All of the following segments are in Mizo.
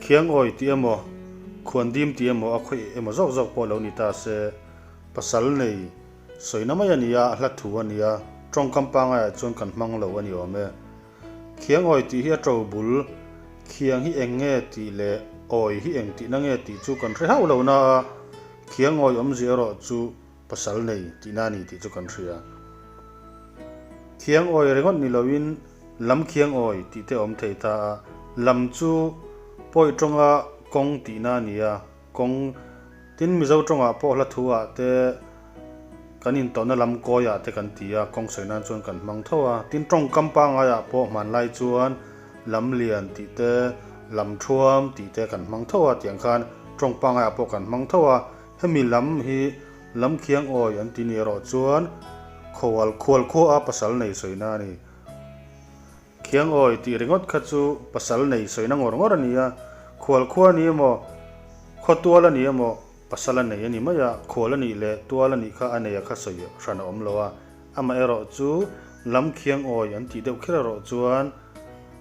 Khiangawi tih emaw, Khuandim tih emaw a khawih emaw zawk zawk pawh lo ni ta se, pasal nei sawina mai a ni a, a hla thu a ni a, tawngkam pangaiah chuan kan hmang lo a ni awm e. Khiangawi tih hi a to bul, khiang hi eng nge tih leh awi hi eng tihna nge tih chu kan hre hauh lo na a, khiangawi awmzia erawh chu pasal nei tihna a ni tih chu kan hria. Khiang awi ringawt ni loin lam khiang awi tih te a awm thei ta a, lam chu pawi tawnga kawng tihna a ni a, kawng tin Mizo tawngah pawh hla thu ah te kan intawhna lam kawi ah te kan ti a, kawng sawi nan chuan kan hmang tho a, tin tawngkam pangngai ah pawh hmanlai chuan lam lian tih te, lam thuam tih te kan hmang tho a, tiang khan tawng pangngai ah pawh kan hmang tho a, hemi lam hi Lam khiang awi an ti ni erawh chuan khual khual khua a pasal nei sawina a ni. Khiang awi tih ringawt kha chu pasal nei sawina ngawr ngawr a ni a, khual khua a ni emaw, khaw tual a ni emaw pasal a nei a ni mai a, khual a nih leh tual a nih kha a nei a kha sawi hran a awm lo a, amaherawh chu lam khiang awi an tih deuh kher erawh chuan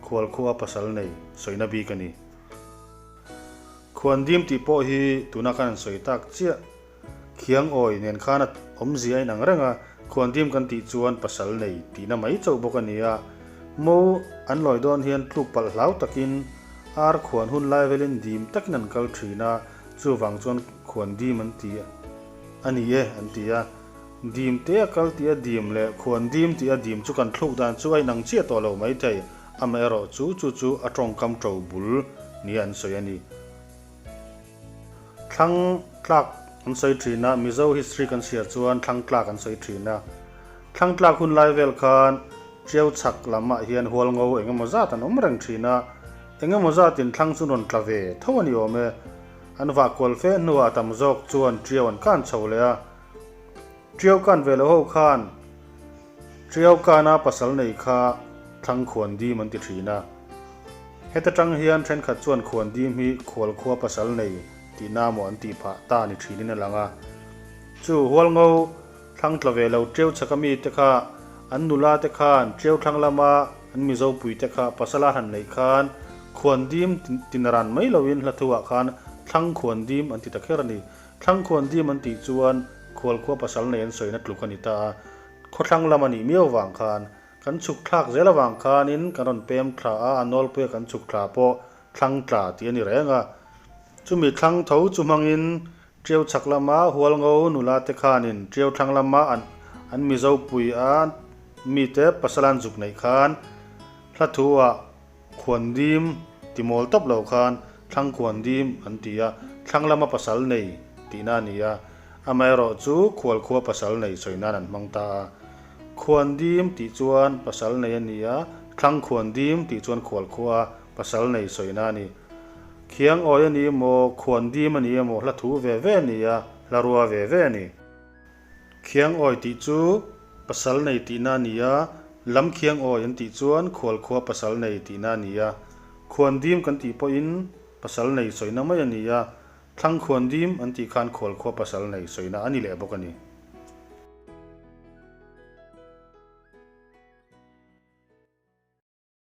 khual khua a pasal nei sawina bik a ni. Khuandim tih pawh hi tuna khan an sawi tak chiah. Khiang awi nen khan a awmzia a inang reng a, khuandim kan tih chuan pasal nei tihna mai chauh bawk a ni a. Mo an lawi dawn hian tluk palh hlau takin ar khuan hun lai velin dim takin an kal thin a, chuvang chuan khuandim an ti a ni e an ti a. Dim te a kal tih a dim leh khuandim tih a dim chu kan thluk dan chu a inang chiah tawh lo maithei, amaherawh chu chu chu a tawngkam to bul nia an sawi a ni. Thlang tlak an sawi thin a, Mizo history kan hria chuan thlang tlak an sawi thin a. Thlang tlak hun lai vel khan Tiau chhak lam ah hian hual ngo eng emaw zat an awm reng thin a, eng emaw zat in thlang chu rawn tla ve tho a ni awm e. An vah kual fe hnuah a tam zawk chuan Tiau an kan chho leh a. Tiau kan ve lo ho khan Tiau kana pasal nei kha thlang khuan dim an ti thin a. Heta tang hian thenkhat chuan khuan dim hi khual khua pasal nei tihna maw an tih phah ta ni thinin a lang a. Chu Hualngo thlang tla ve lo Tiau chhaka mite kha an nula te khan Tiau thlang lama an Mizo pui te kha pasala han neih khan khuan dim tinaran mai loin hla thuah khan thlang khuan dim an ti ta kher a ni. Thlang khuan dim an tih chuan khual khua pasal nei an sawina tluk a ni ta a. Khawthlang lam a nih miau vang khan Kan chhuk thlak zel avang khanin kan rawn pem thla a, a nawlpuia kan chhuk thla pawh thlang tla tih a ni reng a. Chumi thlang tho chu hmangin Tiau chhak lama Hualngo nula te khanin Tiau thlang lama an an Mizo pui a mite pasal an zuk neih khan hla thu ah khuan dim ti mawl tawp lo khan thlang khuan dim an ti a, thlang lama pasal nei tihna a ni a. Amaherawh chu khual khua pasal nei sawi nan an hmang ta a. Khuan dim tih chuan pasal nei a ni a, thlang khuan dim tih chuan khual khua pasal nei sawina a ni. Khiang awi a ni emaw, khuan dim a ni emaw hla thu ve ve a ni a, hla rua ve ve a ni. Khiang awi tih chu pasal nei tihna a ni a, lam khiang awi an tih chuan khual khua pasal nei tihna a ni a. Khuan dim kan tih pawhin pasal nei sawina mai a ni a, thlang khuan dim an tih khan khual khua pasal nei sawina a ni leh bawk a ni.